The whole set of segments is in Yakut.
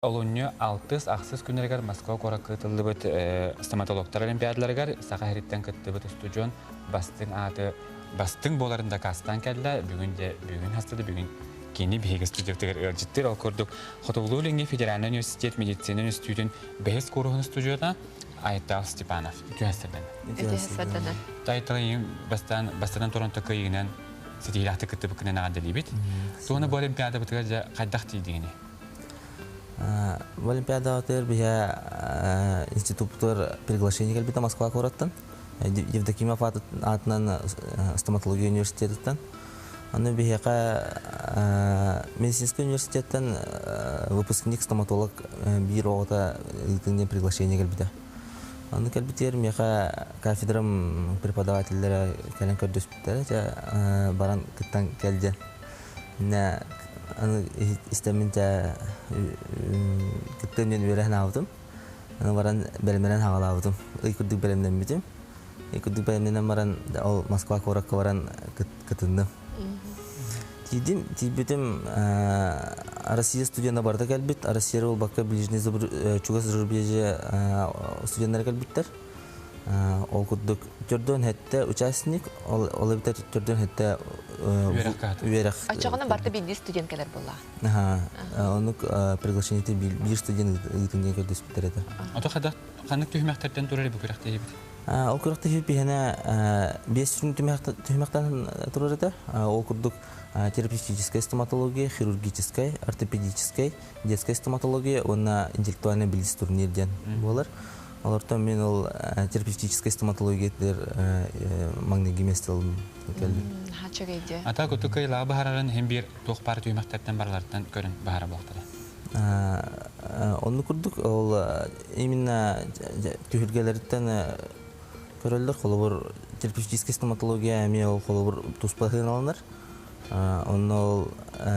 Олунньу алтыс-ахсыс күннэригэр Москва куоракка ыытыллыбыт стоматологтар олимпиадаларыгар Саха сириттэн кыттыбыт устудьуон бастыҥ ааты бастыҥ буоларын дакаастаан кэллэ. Бүгүн де бүгүн хастыды бүгүн кини биһиги студиябытыгар ыалдьыттыыр. Ол курдук Хотугулуу-Илиҥҥи федеральнай университет медицина үнүстүүтүн бэһис кууруһун устудьуона Айтал Степанов. Үтүө хастырдан. Үтүө хастырдан. Айтал бастаан бастатан туран кыайыынан ситиһиилээхтик кыттыбыккынан эҕэрдэлиибит. Туона бу олимпиадабытыгар дьэ хайдах тиийдиҥиний? В Олимпиадабытыгар биһэ институппутугар приглашение кэлбитэ Москва куораттан. Евдокимов аатынан стоматология университетыттан. Аны биһиэхэ медицинский университеттан выпускник стоматолог биир оҕото ыытын диэн приглашение кэлбитэ. Аны кэлбитигэр миэхэ кафедрам преподавателлэрэ кэлэн көрдөспүттэрэ, дьэ баран кыттан кэл диэн. Иннэ аны истэммин дьэ кыттыам диэн үөрэ санаабытым. Аны баран бэлэмнэнэн хаҕалаабытым. Ый курдук бэлэмнэммитим. Ый курдук бэлэмнэнэн баран ол Москва куоракка баран кытынным. Тиийдим, тиийбитим Россия студена барыта кэлбит. Россия буолбакка ближний чугас зарубежье студеннара кэлбиттэр. Ол курдук төрдүөн хэттэ участник, ол ол эбэтэр төрдүөн хэттэ үөрэх. Оччоҕуна барыта биирдии студент кэлэр буолла. Оннук приглашение биир студент ыытын диэн көрдөспүттэр этэ. Ото хада ханнык түһүмэхтэртэн турар бу күрэхтэһиибит? Ол күрэхтэһии биһиэнэ биэс түһүмэхтэн турар этэ. Ол курдук терапевтическая стоматология, хирургическая, ортопедическая, детская стоматология уонна интеллектуальный билис турнир диэн буолар. Олортон мин ол терапевтическай стоматология маҥнайгы миэстэ ылым кэллим. Хачыгайде. Ата куту кыйлаа баһарарын хем биир туох баар түһүмэхтэртэн барыларыттан көрөн баһара буолтара. Онну курдук ол именно түһүлгэлэриттэн көрөллөр холобур терапевтическай стоматология эмиэ ол холобур туспа сыаналанар. Онно ол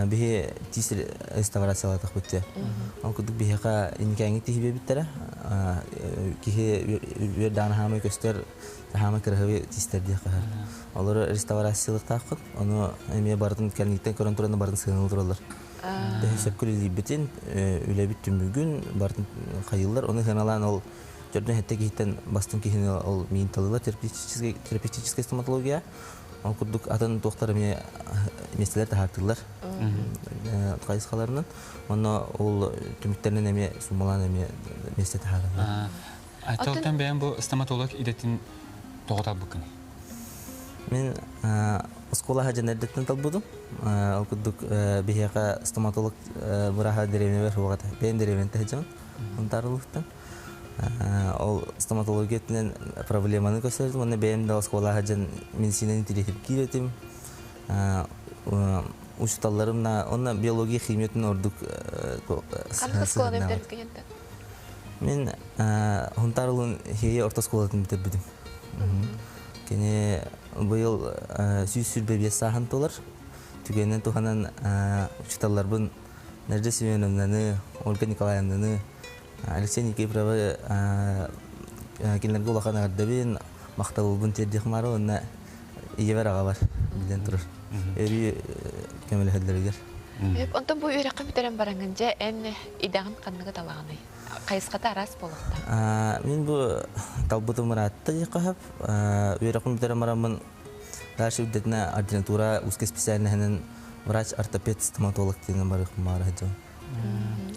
биһи тиис реставрациялаатахпыт дьэ. Ол курдук биһиэхэ инникээҥҥи тиһибэбиттэрэ. Киһи үөрдэҕинэ хаамай көстөр, хаамай кыраһыбы тиистэр диэххэ. Олору реставрациялыктаахпыт. Ону эмиэ барытын кэлиниттэн көрөн туран барытын сыаналыы тураллар. Төһө сөпкө үлэлиирбитин, үлэбит түмүгүн барытын хайыыллар. Ону сыаналаан ол төрдүн сэттэ киһиттэн бастыҥ киһини ол миин талылар терапевтическая стоматология. Ол курдук атын туохтар эмиэ миэстэлэр таһаартыыллар хайысхаларынан. Онно ол түмүктэринэн эмиэ суммалаан эмиэ миэстэ таһаараллар. Айталтан бэйэм бу стоматолог идэтин тоҕо талбыккыный? Мин оскуола сылдьан эрдэттэн талбытым. Ол курдук биһиэхэ стоматолог бырааһа дэриэбинэбэр суох этэ. Бэйэм дэриэбинэттэн сылдьабын. Унтаарылыктан. Ол стоматология өттүнэн проблеманы көрсөрүм уонна бэйэм да оскуолаҕа сылдьан медицинаны интириэһиргиир этим. Учууталларым онно биология, химия өттүнэн ордук Ханнык оскуоланы бүтэрбиккин Мин Хунтаар улуун Хиэйэ орто оскуолатын бүтэрбитим. Кини быйыл 125 сааһын туолар. Түгэнинэн туһанан учууталларбын Надежда Семеновнаны, Ольга Николаевнаны, Алексей Никифоровы кинилэргэ улахан эҕэрдэбин, махталбын тиэрдиэх маары уонна ийэбэр аҕабар билэн турар. Өрүү көмөлөһөллөрүгэр. Онтон бу үөрэххэ бүтэрэн бараҥҥын дьэ эн идэҕин ханныгы талаҕыный? Хайысхата араас буолуохтаах. Мин бу талбытым ыраатта диэххэ сөп. Үөрэхпин бүтэрэн бараммын дальше үрдэтинэ ординатура узкой специальноһынан врач-ортопед стоматолог диэн барыахпын баҕара сылдьабын.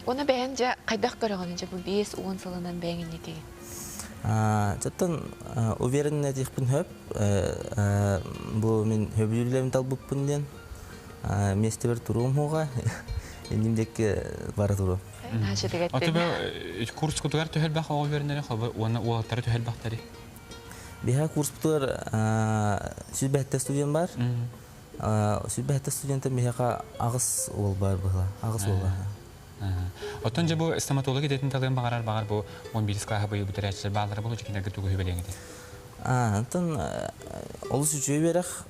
Уонна бэйэҥ дьэ хайдах көрөҕүн дьэ бу 5-10 сылынан бэйэҥ инникигин? Оттон уверен этиэхпин сөп. Бу мин сөбүлүүлэрин талбыппын диэн миэстэбэр туруом суоҕа. Инним диэки бара туруом. Отубе курскутугар түһэрбэх оҕо үөрэнэри хобу уонна уолаттары түһэрбэхтэри. Биһа курспутугар 105 студент бар. 105 студенттан биһиэхэ аҕыс уол бар быһыла. Аҕыс уол бар. Оттон дьэ бу стоматолог идэтин талыан баҕарар баҕар бу 11 кылааһы быйыл бүтэрээччилэр бааллара болу кинилэргэ тугу сүбэлиэҥ этэй? Онтон олус үчүгэй үөрэх,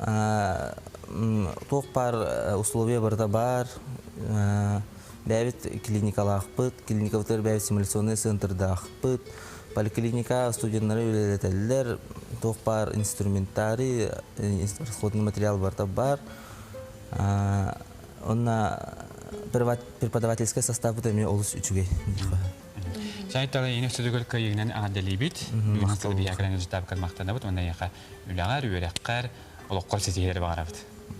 туох баар условия барыта баар. Бэйэбит клиникалаахпыт, клиникабытыгар бэйэбит симуляционный центрдаахпыт, поликлиника студеннары үлэлэтэллэр, туох баар инструментарий, расходный материал барыта баар. Онно Преподавательскай составпыт эмиэ олус үчүгэй. Чай тала ини өссө кыайыынан эҕэрдэлиибит. Бүгүн сыл биһиэхэ кэлэн ыалдьыттаабыккар махтанабыт. Уонна эйиэхэ үлэҕэр, үөрэххэр, олоххор ситиһиилэри баҕарабыт.